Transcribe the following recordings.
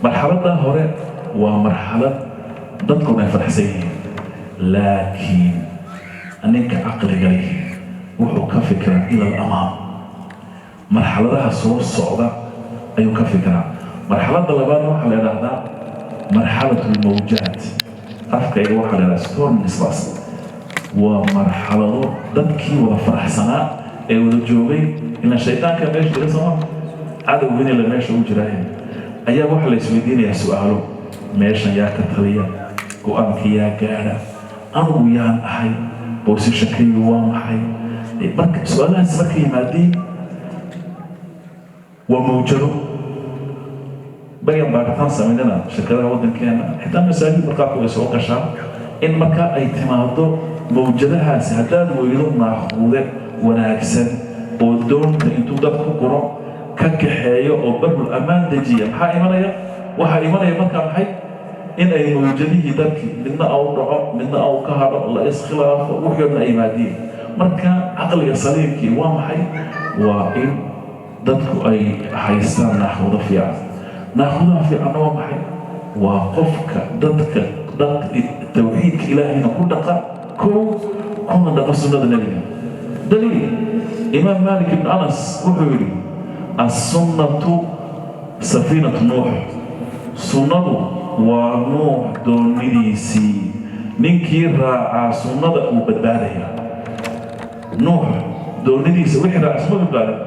Marxaladda hore waa marxalad dadkuna ay faraxsan yihiin, laakiin ninka caqliga leh wuxuu ka fikiraa إلى الأمام, marxaladaha soo socda ayuu ka fikiraa. Marxaladda labaadna waxaa la idhaahdaa مرحلة الموجات, afkayga waxaa la idhahdaa storms. Waa marxalado dadkii wada faraxsanaa ee wada joogay, ilan shaydaanka meesha jira sooma, cadowgiina ila meesha u jiraaye, ayaa waxaa la isweydiinayaa su-aalo: meeshan yaa ka taliya? Go-aanka yaa gaadha? Anugu yaan ahay? Positionkaygu waa maxay? Marka su-aalahaas markay yimaadeen, waa mawjado. Bayan baaritaan samaynana shirkadaha waddankeena, xitaa masaajid marqaabku way soo gashaa in marka ay timaado mawjadahaasi, haddaad weydo naaquude wanaagsan oo doonta intuu dad ku guro ka kaxeeyo oo barul ammaan dejiya, maxaa imanaya? Waxaa imanaya markaa maxay? In ay mawjadihii dadkii midna au dhaco, midna au ka hadho, la iskhilaafo, wixii o dhan ay yimaadiin. Marka caqliga saliimkii waa maxay? Waa in dadku ay haystaan naaquudo fiican. Naaquudaha fiicanna waa maxay? Waa qofka dadka tawxiidka Ilaahayna ku dhaqa kow, kuna dhaqa sunnada Nebiga. Daliil, Imaam Maalik ibn Anas wuxuu yidhi: "السنة سفينة نوح." Sunnadu waa Nuux doonidiisii. Ninkii raacaa sunnada uu badbaadaya. Nuux doonidiisa wixii raaca suma badbaadin,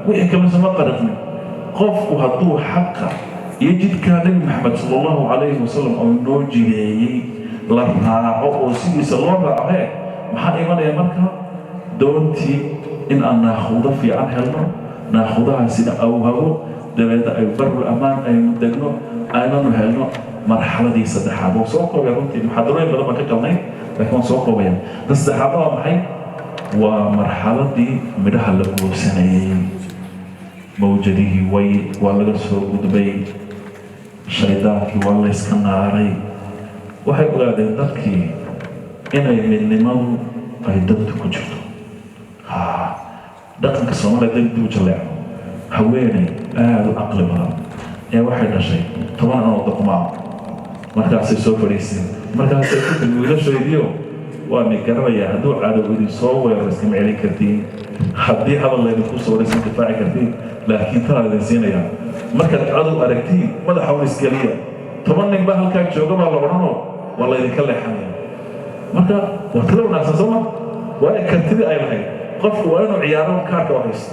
wixii kalena suma qariqmin. Qofku hadduu xaqa iyo jidkaa Nebi Maxamed sala allahu calayhi wasalam oo noo jideeyey la raaco oo sidiisa loo raaco, hee, maxaa imanaya marka? Doontii in aan naaquudo fiican helno, naaquudahaasina awhago, dabeedna ay barul ammaan aynu degno, aynanu helno marxaladii saddexaad. Waan soo koobaya runtii, muxaadarooyin badan baan ka galnay, laakiin waan soo koobaya. Ta saddexaadna waa maxay? Waa marxaladii midhaha la goosanayay. Mawjadihii way waa laga soo gudbay, shaydaankii waa layska naaray. Waxay ogaadeen dadkii inay midnimadu ay dantu ku jirto. Dhaqanka Soomaaliya dad dib u jaleecno, haweeney aada u caqli badan ee waxay dhashay 10 anoo doqmaa. Markaasay soo fadhiiseen, markaasay ku tiri: "Wiilashaydiyo, waa ni garanayaa, hadduu cadow idin soo weeraro iskama celin kartiin, haddii hadal laydinku soo wara iskama difaaci kartiin, laakiin tanaa idin siinayaa: markaad cadow aragtiin, madaxa un isgeliya. 10 nin baa halkaa jooga baa la odhanoo, waa laydinka leexanaya." Marka waa talo wanaagsan, soo ma? Waayo, kartidii ay lahayd, qofku waa inuu ciyaaro kaarka oo haysto,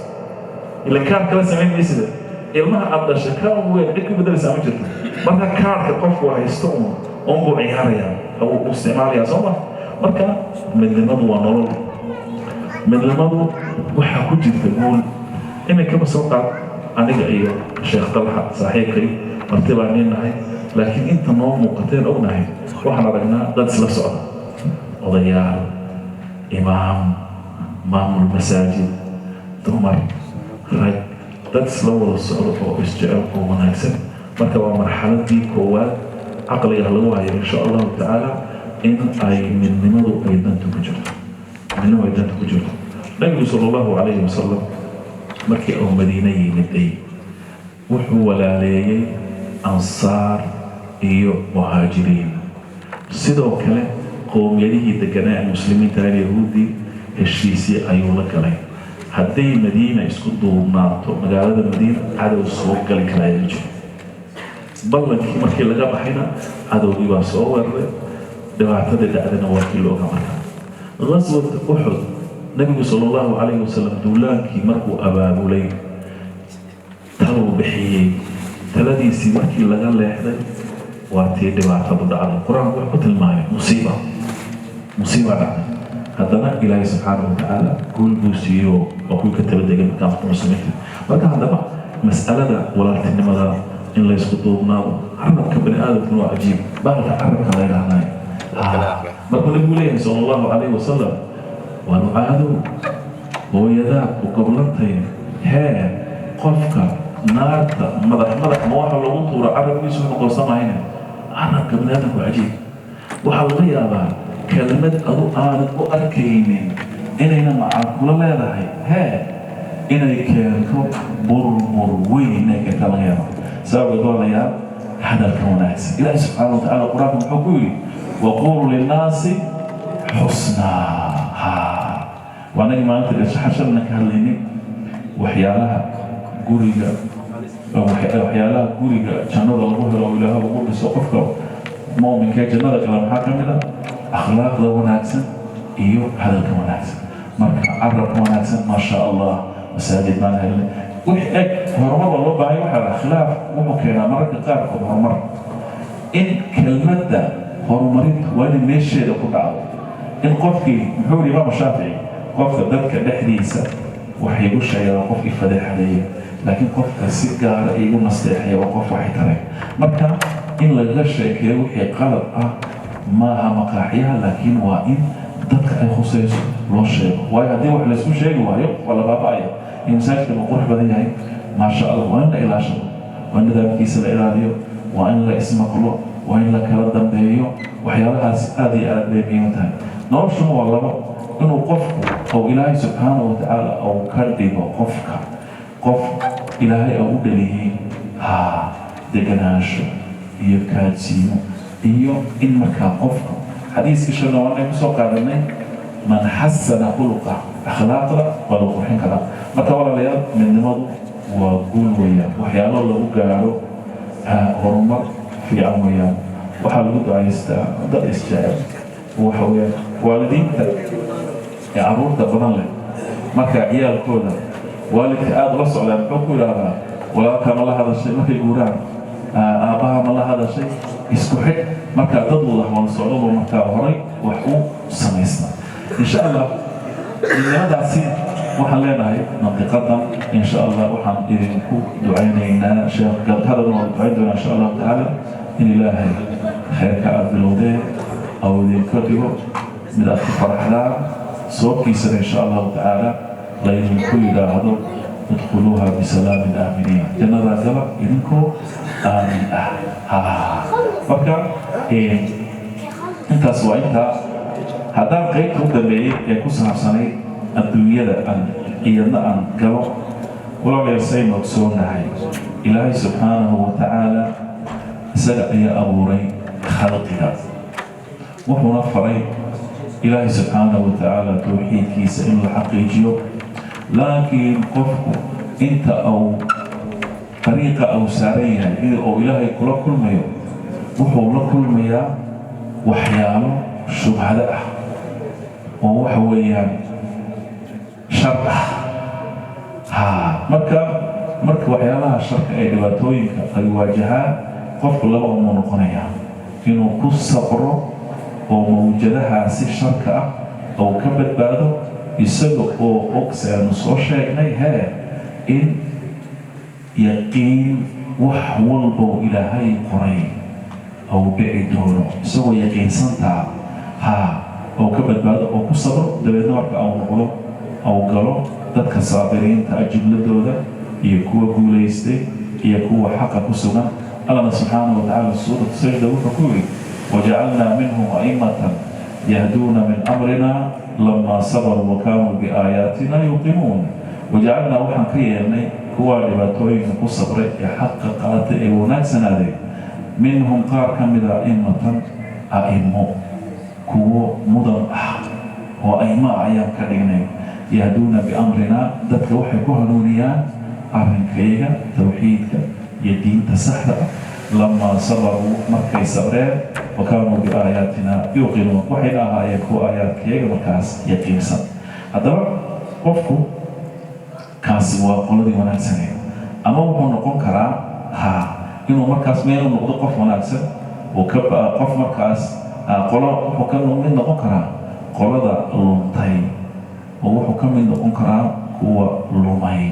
ila kaar kala samayn maysida. Ilmaha aad dhashay ka weyn cid ku bedelaysaa ma jirto. Marka kaarka qofku haysto un unbuu ciyaarayaa, uu isticmaalayaa, soo ma? Marka midnimadu waa nolol, midnimadu waxaa ku jirta guul. Iminkaba soo qaad aniga iyo Sheekh Dalxa saaxiibkay, marti baan niin nahay, laakiin inta noo muuqateen ognahay, waxaan aragnaa dad isla socda: odayaal, imaam, maamul masaajid, dumar, rag, dad isla wada socda oo isjecel oo wanaagsan. Marka waa marxaladii koowaad. Caqliga lagu hayo, insha Allahu tacaala, in ay midnimadu ay danta ku jirto, midnimadu ay danta ku jirto. Nabigu sala allahu calayhi wasalam markii uu Madiine yimiday, wuxuu walaaleeyey Ansaar iyo Muhaajiriin. Sidoo kale qowmiyadihii deganaa ee Muslimiinta, Yahuudii, heshiisye ayuu la galay. Hadday Madiina isku duubnaato, magaalada Madiina cadow soo gali karaya ma jiro. Ballankii markii laga baxayna, cadowgii baa soo weeraray. Dhibaatadii dhacdayna waa kii la ogaa. Markaa Qaswat Uxud, Nabigu sala allahu calayhi wasalam duulaankii markuu abaabulay, taluu bixiyey. Taladiisii markii laga leexday, waa tii dhibaatadu dhacday. Qur-aanku wuxuu ku tilmaamay musiiba, musiiba dhacday. Haddana Ilaahay subxaanahu watacaala guul buu siiyo, waa kuwii ka tabadegay markaa Muslimiinta. Marka haddaba mas'alada walaaltinimada in laysku duubnaado, carabka bani aadamkuna waa cajiib, bahalka carabka la yidhaahday. Markuu Nabigu leeyahay sala allahu calayhi wasalam: "Waa Mucaadow, hooyadaa ku goblantay, hee, qofka naarta madax madax ma waxa lagu tuuro carabkiisu noqonsamayne." Carabka bani aadamku waa cajiib. Waxaa laga yaabaa kelmad adu aanad u arkaynin inayna macaan kula leedahay, hee, inay keento burbur weyn, inay keenta laga yaaba. Sababkeed, walaalayaal. Hadalka wanaagsan, Ilaahi subxaana wa tacaala Qur-aanka muxuu ku yidhi? "Waquluu linnaasi xusnaa." Ha, waa anagii maalinta dhashaxashalna ka hadlaynay waxyaalaha guriga, waxyaalaha guriga jannada lagu helo oo Ilaaha ugu dhiso qofka mu'minka ee jannada gala. Maxaa ka mid a? Akhlaaqda wanaagsan iyo hadalka wanaagsan. Marka carabka wanaagsan, maasha Allah, masaajid baan helnay. Wix eg horumar baa loo baahay. Waxaa la khilaaf wuxuu keenaa mararka qaarkood horumar. In kelmadda horumarintu waa inay meesheeda ku dhacdo. In qofkii, muxuu yidhi Imaam Shaafici, qofka dadka dhexdiisa wax igu sheega waa qof i fadeexadeeya, laakiin qofka si gaara iigu nasteexaya waa qof waxay taray. Marka in lagaga sheekeeyo wixii qalad ah maaha maqaaxyaha, laakiin waa in dadka ay khusayso loo sheego, waayo haddii wax laysku sheegi waayo waa la baaba'aya. In masaajidka ma qurux badan yahay, maasha Allah, waa in la ilaashado, waa in nidaamkiisa la ilaaliyo, waa in la ismaqlo, waa in la kala dambeeyo. Waxyaalahaas aad iyo aad bay muhiim u tahay. Noloshuna waa labo: inuu qofku oo Ilaahay subxaana wa tacaala uu ka dhigo qofka qof Ilaahay oo u dhaliyey ha deganaansho iyo kaadsiimo, iyo in markaa qofku xadiiskii shalna waanay kusoo qaadanay, "Man xasana khuluqa", akhlaaqda waa la qurxin karaa. Marka walaalayaal, midnimadu waa guul weeyaan, waxyaalo lagu gaaro horumar fiican weeyaan. Waxaa lagu ducaystaa dad isjecel. Waxa weeyaan waalidiinta ee caruurta badan leh, marka ciyaalkooda waalidka aada ula socdaa muxuu ku yidhaahdaa? Walaalkaa ma la hadashay? Markay guuraan, aabbaha ma la hadashay? Isku xidh. Markaa dad wada socdaba markaa horay wax u samaysna, insha Allah. Midnimadaasi waxaan leenahay mandiqadan, insha Allah, waxaan idinku ducaynaynaa, sheekh hadalna waan ducayn doonaa, insha Allahu tacaala, in Ilaahay khayrka aada bilowdeen oo idinka dhigo mid aad ku faraxdaan, sababkiisana, insha Allahu tacaala, laydinku yidhaahdo "Idkhuluuha bisalaamin aaminiin", jannadaa gala idinkoo aamin ah. Ha, marka intaas waa intaa. Haddaan qaybta u dambeeyey ee ku saabsanayd adduunyada aan iyadna aan galo, walaalayaal, saynu ogsoonahay, Ilaahay subxaanahu wa tacaala isaga ayaa abuuray khalqiga, wuxuuna faray Ilaahay subxaanahu wa tacaala towxiidkiisa in la xaqiijiyo. Laakiin qofku inta uu dariiqa uu saaran yahay in uu Ilaahay kula kulmayo, wuxuu la kulmayaa waxyaalo shubhado ah oo waxa weeyaan shar ah. Ha, marka waxyaalaha sharka ee dhibaatooyinka ay waajahaan qofku, laba umuu noqonayaa: inuu ku sabro oo mawjadahaasi sharka ah ou ka badbaado, isaga oo og, si aanu soo sheegnay hee, in yaqiin wax walbow Ilaahay qoray ou dhici doono, isagoo yaqiinsantaa ha oo ka badbaado oo ku sabro. Dabeedna marka au noqdo ou galo dadka saabiriinta ah jumladooda, iyo kuwa guulaystay iyo kuwa xaqa ku sugan. Allahna subxaanahu wa tacaala suuratu Sajda wuxuu ku yidhi: "Wajacalnaa minhum a'immatan yahduuna min amrina lamaa sabaruu wa kaanuu biaayaatina yuuqinuun." Wajacalnaa, waxaan ka yeelnay kuwa dhibaatooyinka ku sabray ee xaqa qaatay ee wanaagsanaaday, minhum, qaar ka mida, a'immatan, a'immo, kuwo mudan ah oo a'immo ah ayaan ka dhignay. Yahduuna biamrina, dadka waxay ku hanuuniyaan arrinkayga, towxiidka iyo diinta saxda ah, lamaa sabaruu, markay sabreen, wa kaanuu biaayaatina yuuqinuun, waxayna ahaayeen kuwa aayaadkayaga markaas yaqiinsan. Haddaba qofku kaasi waa qoladii wanaagsaneed, ama wuxuu noqon karaa ha inuu markaas meel noqdo qof wanaagsan oo ka qof markaas qolo. Wuxuu ka mid noqon karaa qolada luntay, oo wuxuu ka mid noqon karaa kuwa lumay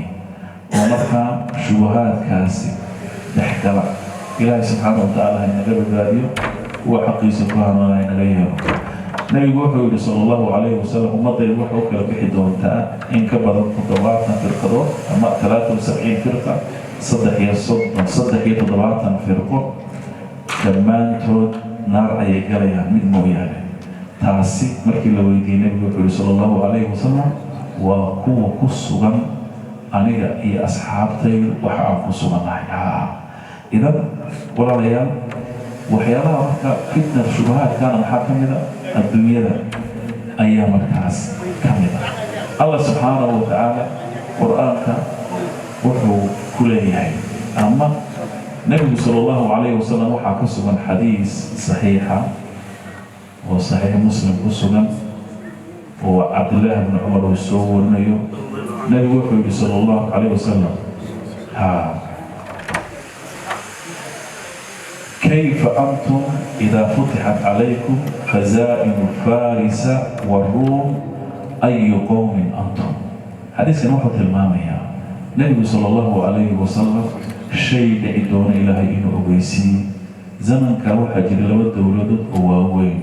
oo markaa shubahaadkaasi dhexgala. Ilaahay subxaana wa tacaala ha inaga badbaadiyo, kuwa xaqiisa ku hanuuna inaga yeelo. Nabigu wuxuu yidhi sala Allahu calayhi wasalam: ummadaydu waxay u kala bixi doontaa in ka badan 70 firqadood, ama 73 firqa, 33, 73 firqo, dhammaantood naar ayay galayaan mid mooyaane. Taasi markii la weydiiyey nabigu wuxuu yihi sala Allahu calayhi wasalam: waa kuwa ku sugan aniga iyo asxaabtaydu waxa aan ku sugannahay. Idan walaalayaal, waxyaalaha marka fitna shubahaadkana maxaa ka mid a? Adduunyada ayaa markaas ka mid ah. Allah subxaanahu wa tacaala Qur-aanka wuxuu ku leeyahay, ama Nebigu sala Allahu calayhi wasalam waxaa ka sugan xadiis saxiixa oo Saxiix Muslim ku sugan oo Cabdillaahi bni Cumar uu soo warinayo. Nebigu wuxuu yihi sala Allahu calayh wasalam, ha, "Kayfa antum idaa futixat calaykum khazaa'inu farisa waruum? Ayu qowmin antum?" Xadiiskan wuxuu tilmaamayaa Nebigu sala Allahu calayhi wasalam shay dhici doono Ilaahay inuu ogeysiiyey. Zamankaa waxaa jira laba dowladood oo waaweyn,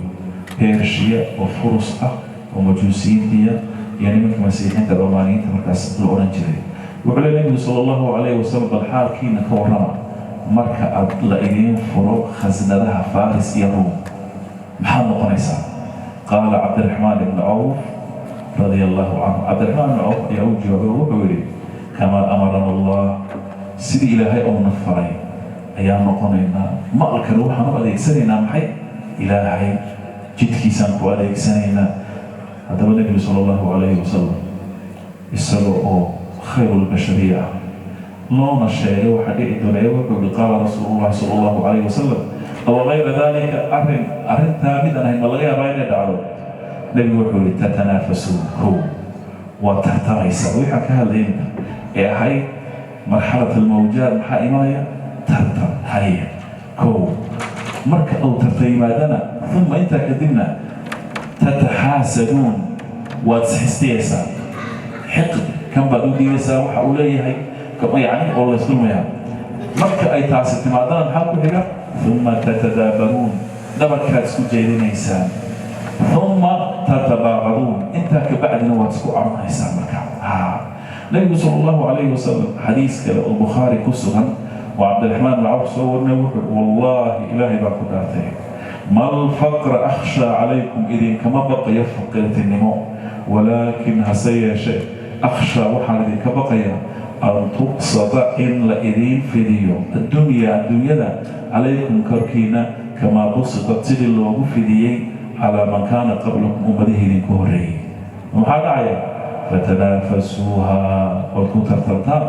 Bershiya oo Furus ah oo Majuusiyiintiya, iyo nimanka Masiixiinta Romaaniyiinta markaas la odhan jiray. Wuxuu leey Nebigu sala Allahu calayhi wasalam, bal xaalkiina ka warrama marka aad la idiin furo khasnadaha Faris iyo Ruum, maxaad noqonaysaa? Qaala Cabdiraxmaan ibni Cawf radia Allahu canhu, Cabdiraxmaan ibni Cawf ayaa u jawaabay, wuxuu yidhi, "Kamaa amarana Allah, sidii Ilaahay uuna faray ayaan noqonaynaa. Maalkana waxaan u adeegsanaynaa maxay? Ilaahay jidkiisaan ku adeegsanaynaa." Haddaba Nebigu sala Allahu calayhi wasalam, isaga oo khayrulbashariya ah, loona sheegay waxaa dhici doonaya, wuxuu yihi, qaala Rasuulullahi sala Allahu calayhi wasalam, "Aw gayra dalika?" Arrin arrintaa mid aan ahayn ma laga yaabaa inay dhacdo? Nebigu wuxuu yihi, "Tatanaafasuun." Kow, waa tartamaysaa. Waxaan ka hadlay iminka ee ahayd marxalat almawjaad, maxaa imanaya? Tartan. Haya, kow, marka uu tartan yimaadana, uma intaa kadibna, "tataxaasaduun," waad isxistiyaysaa, xiqd, kan baad u diidaysaa waxa uu leeyahay, yani oo laysdulmayaa. Marka ay taasi timaadana maxaa ku xiga? "Uma tatadaabaruun," dhabarkaad isku jeedinaysaan. "Uma tatabaaqaduun," intaa kabacdina waad isku caronaysaan. Marka ha, Nabigu sala Allahu calayhi wasalam xadiis kale oo Bukhaari ku sugan oo Cabdiraxmaan bin Cawf soo warinay, wuxuu, "Wallaahi, Ilaahay baa ku dhaartay, mal faqra akhshaa calaykum," idinkama baqayo faqiirtinimo, "walaakin," hase yeeshe, "akhshaa," waxaan idinka baqayaa, "an tuqsada," in la idiin fidiyo, "addunya," adduunyada, "calaykum," korkiina, "kamaa busitat," sidii loogu fidiyey, "calaa man kaana qablakum," ummadihii idinku horreeyey. Maxaa dhacaya? "Fatanaafasuuha," ood ku tartamtaan,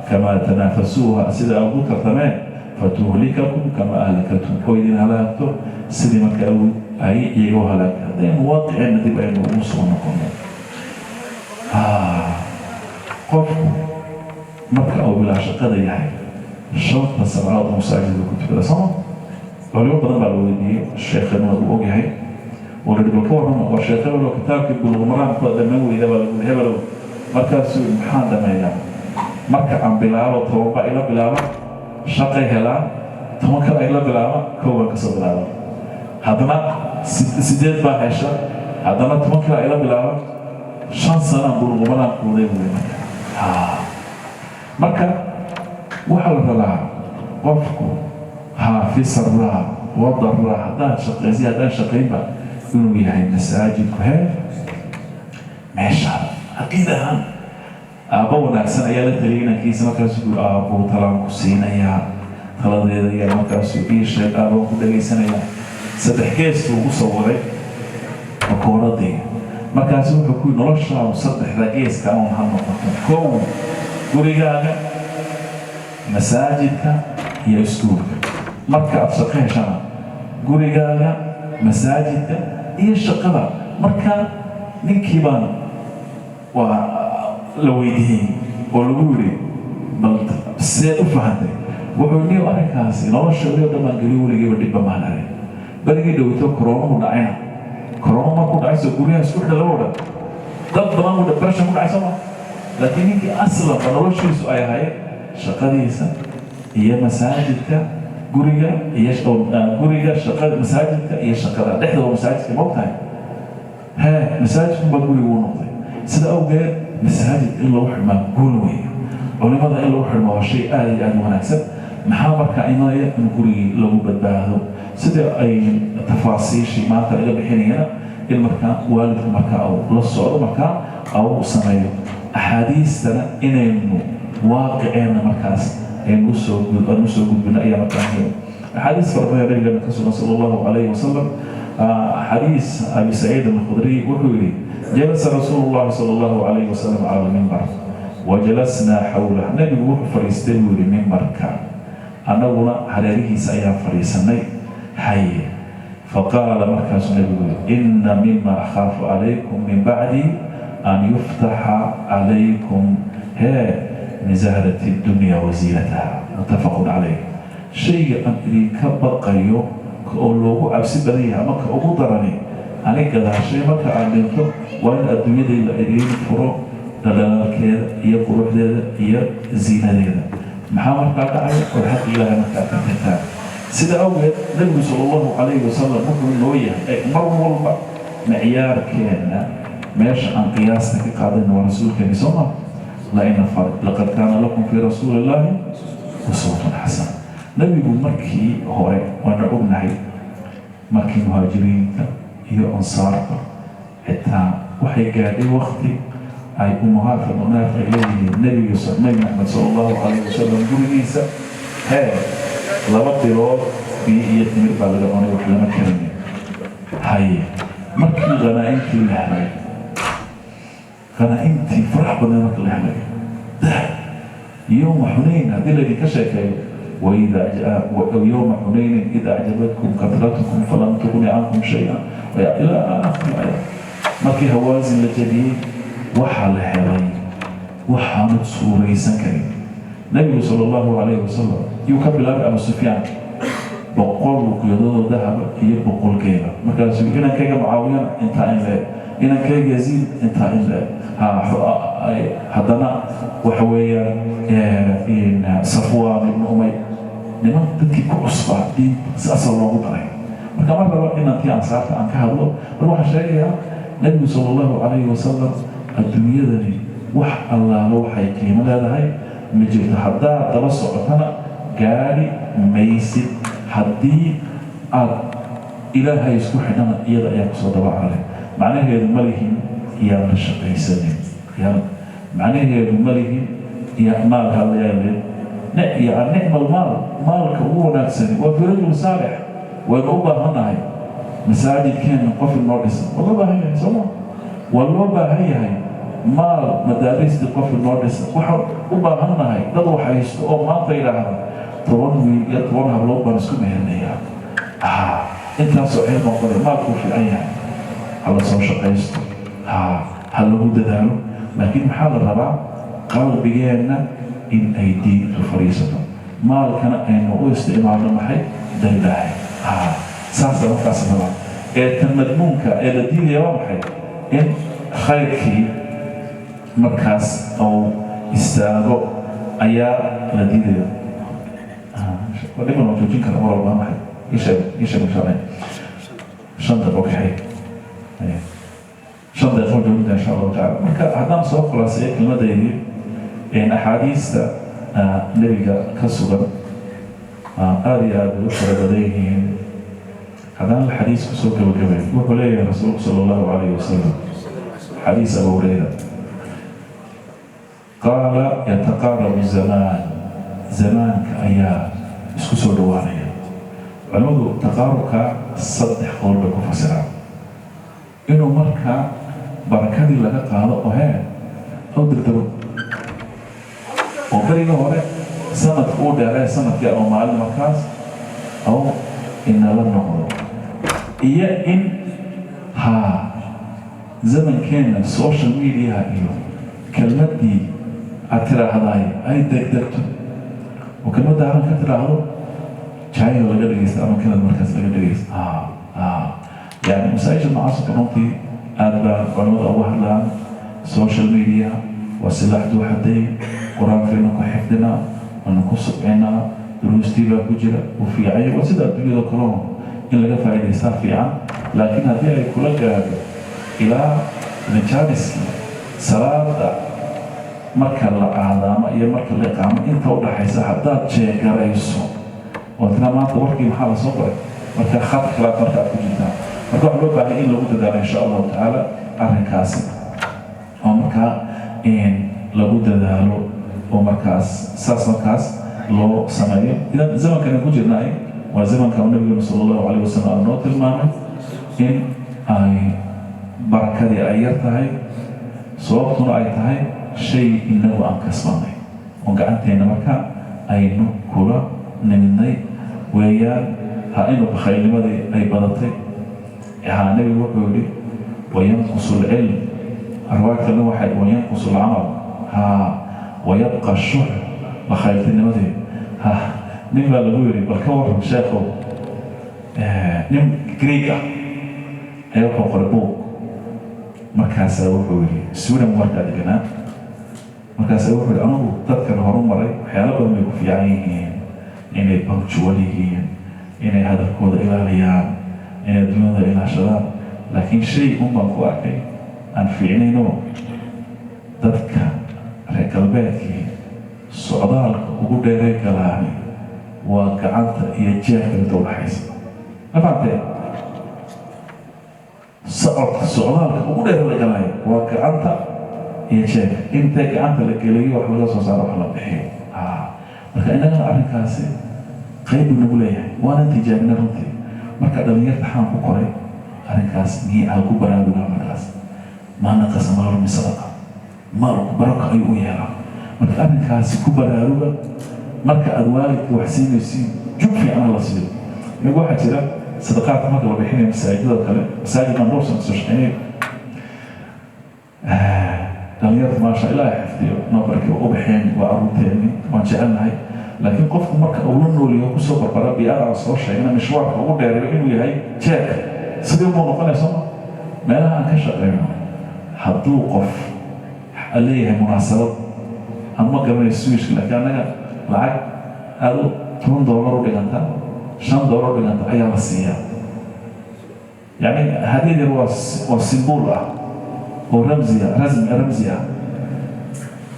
"kamaa tanaafasuuha," sida ay ugu tartameen, "fatuhlikakum kamaa ahlakatum," oo idin halaagto sidii marka ay iyaga u halaagta. Haddaynu waaqiceenna dib aynu ugu soo noqono, qofku marka uu bilaa shaqada yahay, shanta salaadood masaajidka ku tukada, sooma? Culimo badan baa la weydiiyey, sheekhanuna uu ogyahay, oo la bal ka warrama, waa sheekh hebelow, kitaabkii Buluuqmaraam kuwa dhammayn weyda baa lagu hebelow. Markaasuu, "Maxaan dhameeyaa? Marka aan bilaabo 10 baa ila bilaaba, shaqay helaan, 10 kale ila bilaaba, kow baan kasoo bilaaba, haddana sideed baa hesha, haddana 10 kale ila bilaaba, 5 sanaan Buluuqmaraam kuuday," buuri. Marka waxaa la rabaa qofku haa fi saraa wadaraa, haddaan shaqaysay, haddaan shaqaynba, inuu yahay masaajidku hee meeshaan. Caqiida ahaan, aabbo wanaagsan ayaa la taliyay inankiisa. Markaasuu guri, "Aabbuu, talaan ku siinayaa, taladeeda ayaa." Markaasuu, "Ii sheeg, aabaan ku dhegaysanayaa." Saddex gees buu ugu soo waday bakooradii. Markaasu wuxuu ku yidhi, "Noloshaadu saddexda geeska un ha noqoto: kow, gurigaaga, masaajidka iyo iskuulka. Marka aad shaqo heshana, gurigaaga, masaajidka iyo shaqada." Marka ninkii baan waa la weydiiyey oo lagu yidhi, "Bal see u fahantay?" Wuxuu niyo arrinkaasi nolosha oo dhan baan geliyo, weligeyba dhibba maan arag. Berigii dhowto koroonuhu dhacayna, koroono markuu dhacay, soo guryaha isku xidha lama odhan, dad badan buu depression ku dhacay, soo ma? Laakiin ninkii aslanba noloshiisu ay ahayd shaqadiisa iyo masaajidka, guriga iyo guriga, shaqada, masaajidka iyo shaqada, dhexdooda masaajidka, ma ogtahay? Hee, masaajidku baa gurigu u noqday. Sida awgeed masaajid in lagu xidhmaa guul weeye, culimada in lagu xidhmaa waa shay aada iyo aada u wanaagsan. Maxaa markaa imanaya? In gurigii lagu badbaado, sida ay tafaasiishii maanta laga bixinayana, in markaa waalidku markaa uu la socdo, markaa uu sameeyo axaadiistana, inaynu waaqiceenna markaas. Aynu usoo aan usoo gudbino ayaa markaa muhiim. Axaadiis fara badan nabigeena ka sugan sala Allahu calayhi wasalam. Xadiis Abi Saciid Alkhudriy wuxuu yidhi: "Jalasa Rasuulu Llahi sala Allahu calayhi wasalam cala almimbar wajalasnaa xawlah." Nabigu wuxuu fadhiistay, buu yidhi, mimbarka, annaguna hareerihiisa ayaan fadhiisanay. Haye, faqaala, markaasuu nabigu yidhi: "Ina mima akhaafu calaykum min bacdi an yuftaxa calaykum hee min zahrati dunya wasiinataha." Muttafaqun calayh. Shayga aan idinka baqayo oo loogu cabsi badan yahay ama ka ugu darani ani gadaashay marka aan dhinto waa in adduunyadii la idiin furo, dhadhalaalkeeda iyo quruxdeeda iyo ziinadeeda. Maxaa markaa dhacaya? Oo xaq Ilaahay markaa ka tagtaan. Sida awgeed nabigu sala Allahu calayhi wasalam wuxuu noo yahay mar walba micyaarkeenna, meesha aan qiyaasta ka qaadayna waa rasuulkeeni, soo ma la ina faray: "Laqad kaana lakum fii rasuuli Illaahi uswatun xasana." Nebigu markii hore waana ognahay, markii muhaajiriinta iyo ansaarta xitaa waxay gaadhay wakti ay ummahaadka mu'minaadka ay leeyihiin nebiga, Nabi Maxamed sala Allahu calayhi wasalam, gurigiisa hee 2 bilood biyo iyo timir baa laga cunay, wax lama karinin. Haye, markii qanaa-intii la helay, qanaa-intii farax badneed marka la helay, yowma Xunayn haddii laydinka sheekeeyo, وإذا يوم حنين إذ أعجبتكم كثرتكم فلم تغن عنكم شيئا إلى آخر الآية. Markii Hawaasin la jabiyey, waxaa la helay waxaanad suuraysan karin. Nabigu sala Allahu calayhi wasalam yuu ka bilaabay Abu Sufyaan 100 luqyadoodoo dahaba iyo 100 geela. Markaasuu inankayga Mucaawiyana intaa in leeg, inankayga Yaziid intaa in leeg, haddana waxa weeyaan Safwaan ibnu Umay, niman dadkii ku cusbaa diin sidaasa loogu daray. Marka mar raba inaan tii ansaarta aan ka hadlo. Mar waxaan sheegayaa nabigu sala Allahu calayhi wasalam adduunyadani wax allaalo waxay qiimo leedahay ma jirto. Haddaad daba socotana gaadhi maysid. Haddii aad Ilaahay isku xidhana, iyada ayaa kusoo daba carare. Macnaheedu ma lihin yaan la shaqaysanin, yaan macnaheedu ma lihin ya maal hadlayaan. Yani nicma almaal, maalka ugu wanaagsani waa fi rajul saalix. Waynu u baahannahay masaajidkeena qof inoo dhisan, waa loo baahan yahay, sooma? Waa loo baahan yahay maal madaariistii qof inoo dhisan. Waxaan u baahannahay dad waxhaysto oo maanta yidhaahda: 10 wiil iyo 10 hablood baan isku meherinayaa, intaasoo cilma qore. Maalkuu fiican yahay, hala soo shaqaysto, ha lagu dadaalo, laakiin maxaa la rabaa? Qalbigeenna in ay diintu fadhiisato, maalkana aynu u isticmaalno maxay? Dar Ilaahay. Saasa markaas rabaa. Ee tan madmuunka ee la diidaya waa maxay? In khayrkii markaas uu istaago ayaa la diidaya. Dhiman waan joojin kara mar walba. Maxay? Isheeg, isheeg insha 5 daqiiqo. Okay, 5 daqiiqo joojinta insha Allahu tacala. Marka haddaan soo khulaaseeyo kelmadaydii, axaadiista nebiga ka sugan aada iyo aada ugu fara badan yihiin. Haddaan xadiis kusoo gabagabay, wuxuu leeyahay rasuulku sala Allahu calayhi wasalam, xadiis Abu Hureyra: qaala: "Yataqaarabu zamaan." Zamaanka ayaa isku soo dhawaanaya. Culimadu taqaarubka saddex qowl bay ku fasiraan: inuu markaa barakadii laga qaado oo hee aw degdego, oo berigii hore sanadka uu dheeree sanadkii ama maalin markaas aw inala noqdo, iyo in haa zamankeenna social mediaha iyo kelmaddii aad tiraahdaay ay degdegto, oo kelmadda halan ka tiraahdo China laga dhegeysta ama Canada markaas laga dhegeysta. Yani masaa-isha noocaas runtii aad baa culamada uga hadlaan. Social media waa silaax duu xadayn. Qur-aankaynu ku xifdinaa, waanu ku subcinaa, duruustii baa ku jira, uu fiicanya. Waa sida adduunyada kaloo in laga faa'iidaystaa fiican, laakiin haddii ay kula gaadho ilaa nijaaniskii salaada marka la aadaamo iyo marka la iqaamo inta u dhaxaysa haddaad jeegarayso oo tira maanta warkii maxaa la soo qoray, marka khad khilaaf marka aad ku jirtaa. Marka waxaa loo baahay in lagu dadaalo insha Allahu tacaala arrinkaasi, oo markaa lagu dadaalo, oo markaas saas markaas Loo sameeyo. Idan zamankan ku jirnaay waa zamanka uu Nabigeenu sala Allahu calayh wasalam noo tilmaamay in ay barakadii ay yar tahay, sababtuna ay tahay shay inagu aan kasbanay oo gacanteena marka aynu kula nimidnay weeyaan. Ha inuu bakhaylnimadii ay badatay. Ha, Nebigu wuxuu yidhi: "Wayanqusu alcilm." Riwaayad kalena waxay: "Wayanqusu alcamal, ha wayabqa shux." Bakhayltinimadii. Ha, nin baa lagu yidhi: "Bal ka waran, sheekhow?" Nin Greek ah ayaa wuxuu qoray buug. Markaasaa wuxuu yidhi, Sweden markaa deganaa, markaasaa wuxuu yidhi: "Anigu dadkan horu maray waxyaalo badan bay ku fiican yihiin, inay punctual yihiin, inay hadalkooda ilaaliyaan, inay adduunyada ilaashadaan, laakiin shay un baan ku arkay aan fiicnayno. Dadka reer galbeedkii socdaalka ugu dheeree galaani waa gacanta iyo jeebka inta udhaxaysa." Ma fahamteen? Socodka, socdaalka ugu dheer la galaayo waa gacanta iyo jeebka, intee gacanta la geliyo wax laga soo saaro, wax la bixiyo. Marka innagana arrinkaasi qayb buu nagu leeyahay, waana tijaabina runtii. Marka dhalinyarta xaan ku koray arrinkaas miyay ku baraarugaa? Markaas maa naqasa maalu min sadaqa, maalku barako ayuu u yeelaa. Marka arrinkaasi ku baraaruga. Marka aad waalidka wax siinaysiin, jug fiican la siiyo. Iyagu waxaa jira sadaqaadka marka la bixinayo masaajidada kale. Masaajid baan dhowr sano soo shaqeynay. Dhalinyarta, maasha Ilaahay xifdiyo, noo barkay, u baxeen, waa caruurteeni, waan jecelnahay. Laakiin qofku marka uu la nooliyo, kusoo barbara bii'ada aan soo sheegna, mishwaarka ugu dheereeyo inuu yahay jeeka, sidii buu noqonaya, sooma? Meelaha aan ka shaqeyno, hadduu qof leeyahay munaasabad, aan ma garanayo Swishka, laakiin annaga lacag aada $10 u dhiganta, $5 u dhiganta ayaa la siiyaa. Yacni hadiyad yar waa symbol ah oo ramziya, rasmi ramzi ah.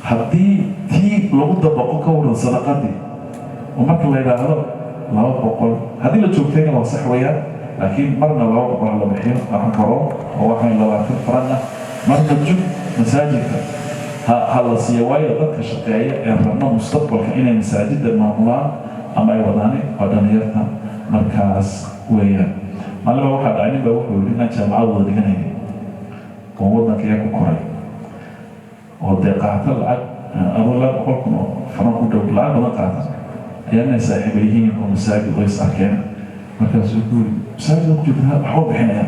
Haddii tii lagu dabaqo, ka waran sadaqadii oo marka la yidhaahdo 200, haddii la joogtayna waa sax weeyaan, laakiin marna 200 la bixiyo, waxan koro oo waxaan 20 faran ah, marna jug masaajidka ha la siiyo. Waayo, dadka shaqeeya ee rabna mustaqbalka inay masaajidda maamulaan ama ay wadaani waa dhalinyarta markaas weeyaan. Maalin baa waxaa dhacay, nin baa wuxuu yidhi, inaan jaamacad wada dhiganayay oo waddanka iyaa ku koray oo dee qaata lacag adoo 200,000 oo faran ku dhow, lacag badan qaata, ayaa inay saaxiiba yihiin oo masaajid oo is arkeen. Markaasuu ku yidhi: "Masaajida ku jirta waxba bixinaya."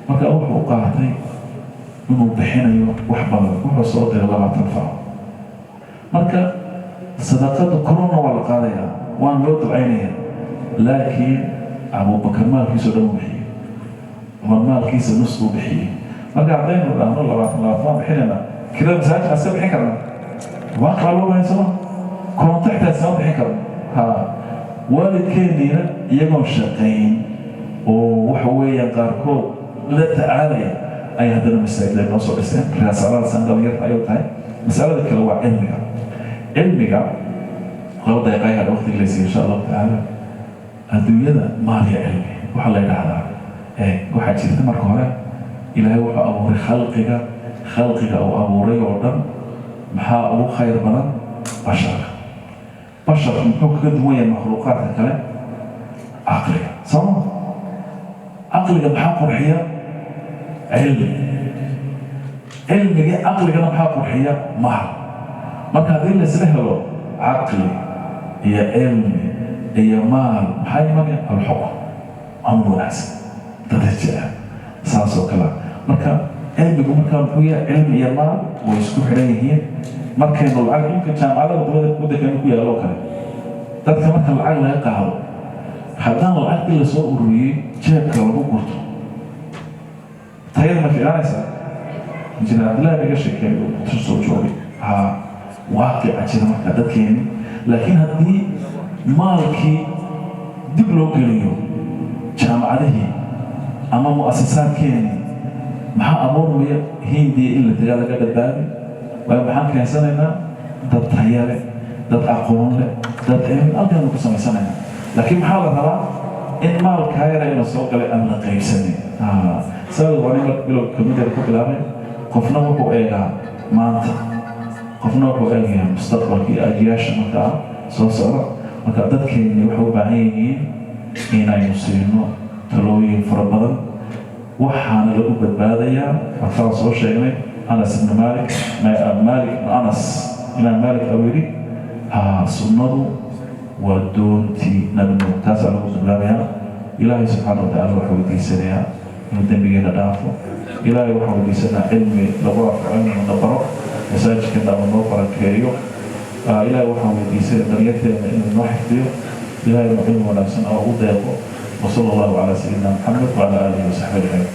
Marka wuxuu u qaatay inuu bixinayo wax badan, wuxuu soo diray 20 faran. Marka sadaqada korona waa la qaadayaa, waan loo ducaynayaa, laakiin Abubakar maalkiisa o dhan uu bixiyey, Cumar maalkiisa nus uu bixiyey. Marka haddaynu dhahno 20 20 waan bixinayna, kirada masaajidka iska bixin karna, waa qaloobahay, sooma? Koronto xitaa iskama bixin karno. Ha, waalidkeeniina iyagoon shaqayn oo waxa weeyaan qaarkood la tacaalaya ay haddana masaajida noo soo dhiseen. Markaa dhalinyarta ayuu tahay. Masalada kale waa cilmiga. Cilmiga 2 daqiiqa ay hadha waqtiga laysiiyo, insha Allahu tacaala. Adduunyada maal iyo cilmi waxaa la yidhaahdaa, waxaa jirta marka hore Ilaahay wuxuu abuuray khalqiga. Khalqiga uu abuuray oo dhan maxaa ugu khayr badan? Basharka. Basharku muxuu kaga duwan yahay makhluuqaadka kale? Caqliga, sooma? Caqliga maxaa qurxiya? Cilmi. Cilmigii caqligana maxaa qurxiya? Maal. Marka haddii laysla helo caqli iyo cilmi iyo maal, maxaa imanaya? Alxukm, maamul wanaagsan, dadaja ah, saas oo kale. Marka cilmigu markaa muxuu yahay? Cilmi iyo maal way isku xidhan yihiin. Markaynu lacag imka jaamacada wadamada waddankeenu ku yaalo kale, dadka marka lacag laga qaado, haddaan lacagtii lasoo ururiyey jeebka lagu gurto, tayada ma fiicnaanaysaa? Injineer Cabdillahi ba iga sheekeeyay oo Muqdisho soo joogay. Ha, waaqica jira marka dadkeeni. Laakiin haddii maalkii dib loo geliyo jaamacadihii ama mu'asasaadkeeni, maxaa abuurmaya? Hindiya in la tagaa laga badbaadi waayo. Maxaan keensanaynaa? Dad taya leh, dad aqoon leh, dad cilmi halkaanu ku samaysanaynaa. Laakiin maxaa la rabaa? In maalkaa yara ina soo galay aan la qaybsanin. Sabab waa nin marka bilow kelmadeeda ku bilaabay: qofna wuxuu eegaa maanta, qofna wuxuu eegayaa mustaqbalka iyo ajiyaasha. Markaa Soo socda. Marka dadkeenni waxay u baahan yihiin inaynu siino talooyin fara badan, waxaana lagu badbaadayaa wataan soo sheegnay. Anas ibnu Malik, Malik ibnu Anas, Imaam Malik au yidhi sunnadu waa doontii Nabi Nuux, taasaa lagu badbaadayaa. Ilaahay subxaana watacaala waxaa weydiisanayaa inuu dembigeena dhaafo. Ilaahay waxaan weydiisanaa cilmi lagu anfaco inuu na baro, masaajidkana uu noo barakeeyo. Ilaahay waxaan weydiisanaya dhalinyarteena inuu noo xifdiyo, Ilaahay inuu cilmi wanaagsan oo ugu deeqo. وصلى الله على سيدنا محمد وعلى آله وصحبه أجمعين.